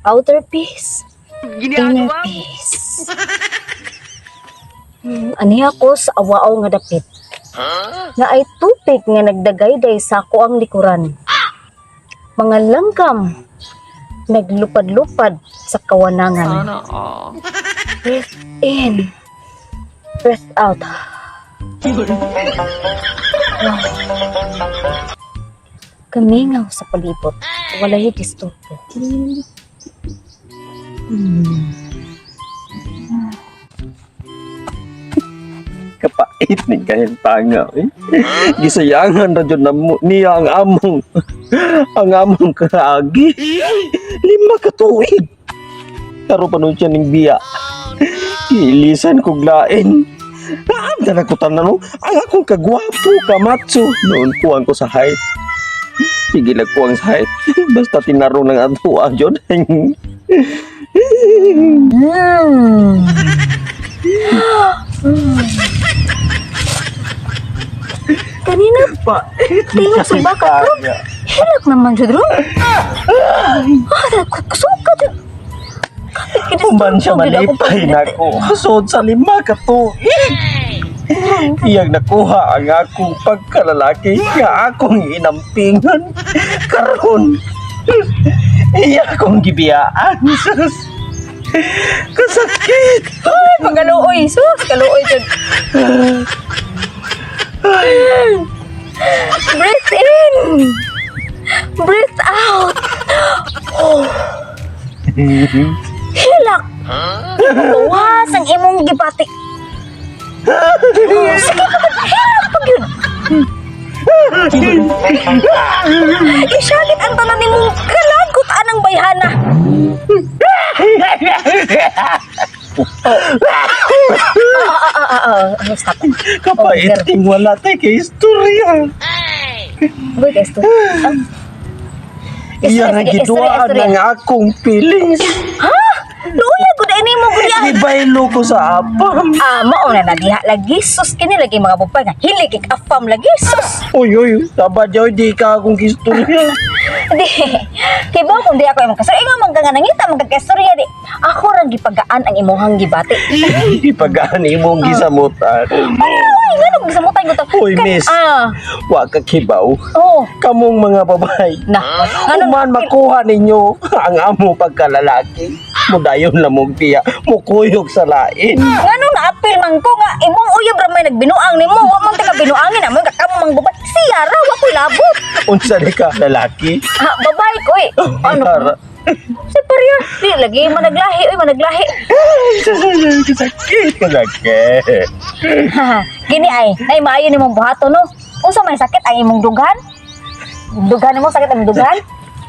Outer peace. Inner peace. Aniha ko sa awaaw nga dapit. Nga ay tupik nga nagdagayday sa ako ang likuran. Mga langgam naglupad-lupad sa kawanangan. Sana all. Breath in. Breath out. Wow. Kamingaw sa palibot. Walay disturbo. Kapait ni kahintanga eh. Gisayangan ra jud namo niya ang among kaagi. 5 ka tuig. Karon pa nun siya ning biya. Ilisan kog lain. Naam na ko tanan no. Ang akong kagwapo kamatso. Noon kuwang ko sa height. Sige lang kuwang sa height. Basta tinaro ng ato jud. Kanina, Pa, tingog sa baka to. Hilak naman jud ro. Ah, kusuka jud. Kapit ka Human siya disturbo jud ako malipay pag- na ko. Sod sa 5 ka tuig. Iyang nakuha ang akong pagkalalaki nga akong inampingan. Karon, iya akong gibiyaan. Sus. Kasakit! Ay, pagaluoy. Sus, kaluoy jud. Breathe in. Breathe out. Oh. Hilak. Bawas ang imong gibati. Oh, sige pa, hilak pa gyud. Isyalit ang tanan nimong kalagot anang bayhana. Ah, ah, ah, ah, ah. Stop. Kapait king wala tay kay istorya. Uy, guys, to. Ah. Iya Istorya, nga sige, istorya, giduaan istorya. ang akong feelings. Ha? Luya gud ini mo gud ya. Gibaylo ko sa apam. Ah, mao na na diha lagi sus kini lagi mga bupay nga hili kig afam lagi sus. Uy, uy, taba diyo, di ka akong istorya. Di, kibaw kung di ako imong kastorya, ingon man ka nga nangita man ka kastorya di. Ako ra gipagaan ang imuhang gibati. Ipagaan imong gisamutan. Ay, ngano gisamutan ko to? Uy, miss. Ah, Wa ka kibaw. oh. Kamong mga babae. Na, ngano Human makuha ninyo ang amo pagkalalaki. Mudayon lamog tiya, mukuyog sa lain. Ngano naapil man ko nga imong uyab ra may nagbinuang nimo, wa man ta ka binuangin amo ka kamo mang babae. Siya ra wa koy labot. Unsa ni ka lalaki? Ah, babae ko eh. Ano? Yara. Si Paria, di lagi managlahi, oy managlahi. Kasakit, kasakit. Gini ay, nay maayo nimong buhaton no. Unsa may sakit ang imong dughan? Dughan nimo sakit ang dughan?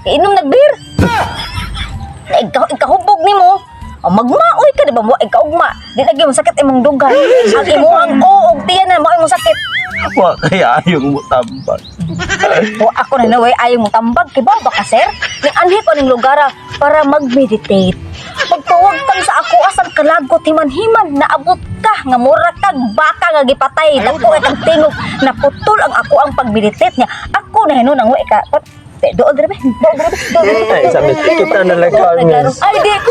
Inom nag beer. Na ikahubog nimo. O magmaoy ka di ba mo ikaugma. Di lagi mo sakit imong dughan. Ang imong o og tiyan na mao imong sakit. Wa kaya ayong mutambag. O ako na naway ayaw mo tambag kay ba ka sir? Ning anhi ko ning lugar ah, para mag-meditate. Magpawagtang sa ako asang kalagot himan-himan naabot ka nga mura kag baka nga gipatay dako kay kag tingog naputol ang ako ang pag-meditate niya. Ako na hinon ang wa ka. Dool dire be. Dool dire be. Dool dire be. Ay, sabi, kita na lang kami. Ay, di ko.